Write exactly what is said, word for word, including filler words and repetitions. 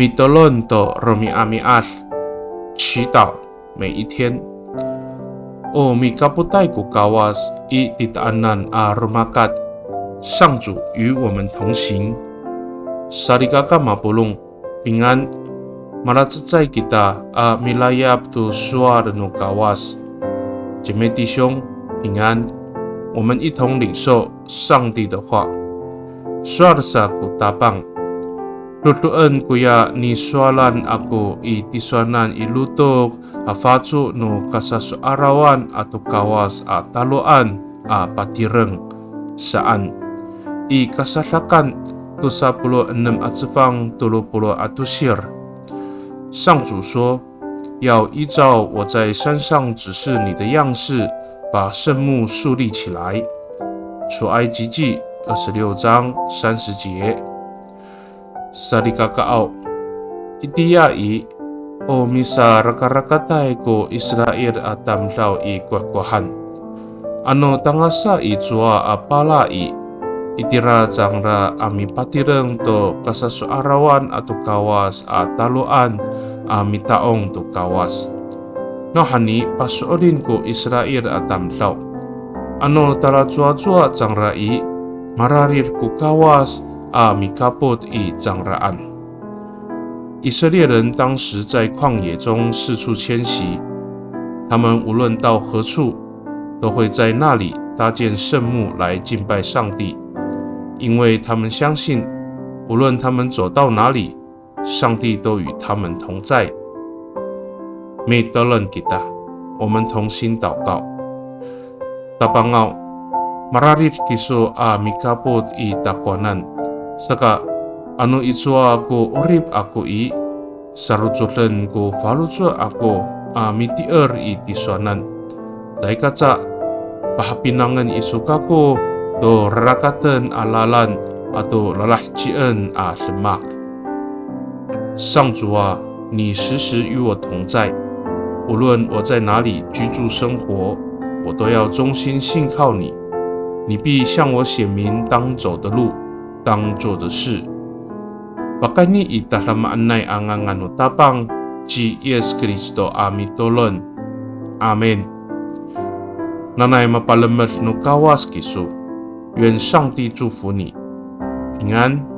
Mitolon to romi'ami'ad, 祈祷每一天。O mikapotay ko Kawas i titaanan a romakat, 上主与我们同行。Salikaka mapolong, 平安。Malacecay kita a milayap to sowal no Kawas. 姐妹弟兄，平安。我们一同领受上帝的话。Sowal sa ko Tapang. Dodoen koya nisowalan ako i tisowanan i lotok a faco no kasasoarawan ato Kawas a taloan a patireng saan. I Kasadakan tosa polo' enem a cefang tolo polo' a tosir. 上主说，要依照我在山上指示你的样式，把圣幕树立起来。出埃及记二十六章三十节。 Salikakaaw, itiya i, o misarakarakatay ko Israil a tamdaw i kohkohan. Ano tangasa i cowa a pala i, itira cangra a mipatireng to kasasoarawan ato Kawas a taloan a mita'ong to Kawas. Nawhani paso'elin ko Israil a tamdaw. Ano talacowacowa cangra i, mararid ko Kawas a mikapot i cangraan. 以色列人当时在旷野中四处迁徙，他们无论到何处，都会在那里搭建圣幕来敬拜上帝，因为他们相信，无论他们走到哪里，上帝都与他们同在。Mitolon kita, 我们同心祷告。 Tapangaw, mararid kiso a mikapot i takowanan. Saka, ano i cowa ko 'orip ako i, sarocoden ko faloco' ako a mitier i tisowanan. Caay kaca, pahapinangen iso kako to rarakaten a lalan ato lalahecien a demak. 上主啊，你时时与我同在，无论我在哪里居住生活，我都要忠心信靠你。你必向我显明当走的路，当做的事。Pakayni i tadamaanay a ngangan no Tapang ci Yis Kristo a mitolon. Amin. Nanay mapalemed no Kawas kiso. 愿上帝祝福你，平安。